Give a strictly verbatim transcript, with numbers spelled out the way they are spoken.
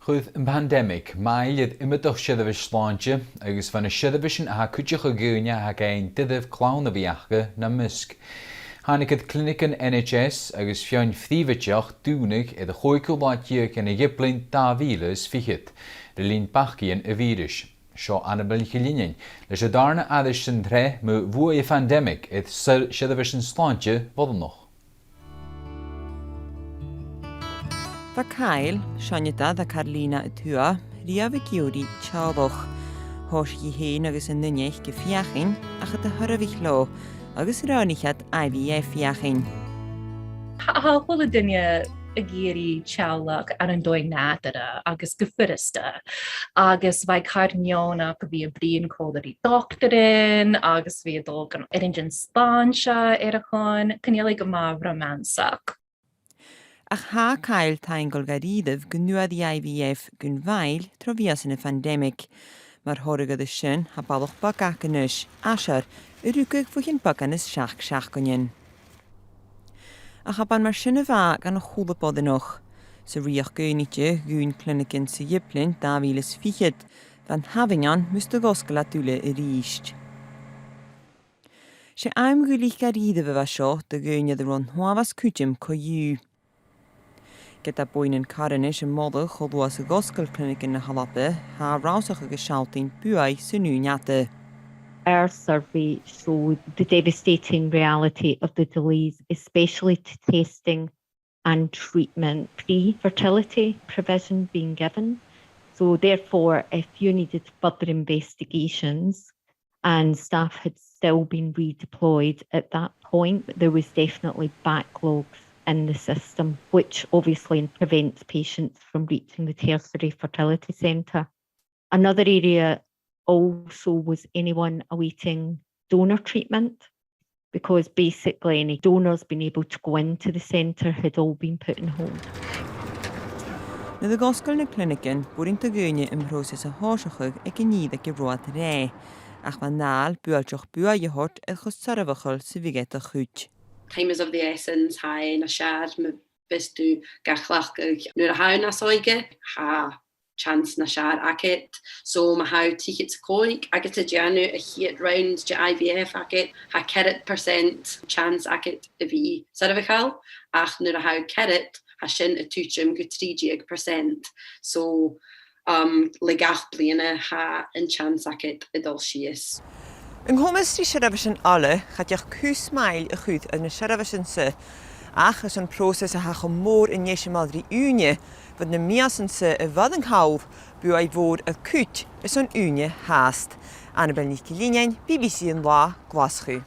Chuir am pandemic moill air iomadach seirbheis slàinte agus bha na seirbheisean a tha a' cuideachadh dhaoine a tha ag iarraidh clann a bhith aca nam measg. Thàinig air clinigean N H S agus feadhainn phrìobhaideach dùnadh air a' chòigeamh là deug dhen Ghiblean dà mhìle is fichead, le linn bacaidhean a' bhìorais. Seo Annabel NicIllFhinnein leis an dàrna aithris san t-sreath mu bhuaidh a' phandemic air seirbheisean slàinte bhoireannach. Bha Kyle, seann daoine à Carolina a Tuath, riamh ag iarraidh teaghlach. Thòisich i fhèin agus an duine aice a' feuchainn, ach cha do shoirbhich leotha, agus roghnaich iad I V F fheuchainn. Tha, tha a h-uile duine ag iarraidh teaghlach ann an dòigh nàdarra agus gu furasta, agus bha e car neònach a bhith a' bruidhinn còmhla ri dotairean agus a bhith a' dol gu na h-eileanan slàinte air a shon, chan eil e gu math romànsach. Ach tha Kyle taingeil gu dearbh gun d' fhuair i I V F gun mhoill tro mheadhan a' phandemic. Mar thoradh air sin, tha balach beag aca a-nis, Asher, a rugadh bho chionn beagan is seachd seachdainean. Ach cha b' ann mar sin a bha e dhan a h-uile boireannach. San Rìoghachd Aonaichte, dhùin clinigean sa Ghiblean dà mhìle is fichead, bha an t-abhainn ann mus do dh'fhosgail iad uile a-rithist. 'S e àm dhuilich gu dearbh a bha seo do dhaoine air an robh an t-uabhas cuideam co-dhiù. Ged a bhuain an carthannais a' moladh cho luath 's a dh'fhosgail clinigean na h-Alba, tha rannsachadh a' sealltainn buaidh san ùine fhada. Our survey showed the devastating reality of the delays, especially to testing and treatment, pre-fertility provision being given. So therefore, if you needed further investigations and staff had still been redeployed at that point, there was definitely backlogs in the system, which obviously prevents patients from reaching the tertiary fertility centre. Another area also was anyone awaiting donor treatment, because basically any donors being able to go into the centre had all been put on hold. Nuair a dh'fhosgail na clinigean, b' urrainn do dhaoine am pròiseas a thòiseachadh aig an ìre aig an robh iad rèidh, ach bha an fhàil buailteach buaidh a thoirt air cho soirbheachail 's a bhiodh iad a' chuid. Time is of the essence, tha e nas fheàrr ma bhios tu ga chleachdadh nuair a tha thu nas òige, tha chance nas fheàrr agad. So ma tha thu trithead 's a còig agus a' dèanamh a' chiad round de I V F agad, tha ceathrad percent chance agad a bhith soirbheachail, ach nuair a tha thu ceathrad, tha sin a' tuiteam gu trì deug percent. So, um, le gach bliadhna tha an chance agad a' dol sìos. An coimeas ri seirbheisean eile, cha deach cus moill a chur air na seirbheisean seo, ach leis an pròiseas a tha cho mòr an eisimeil ri ùine, bha na mìosan seo a bhith an call, buaidh mhòr air cuid airson ùine fhathast. Annabel NicIllFhinnein, B B C An Là, Glaschu.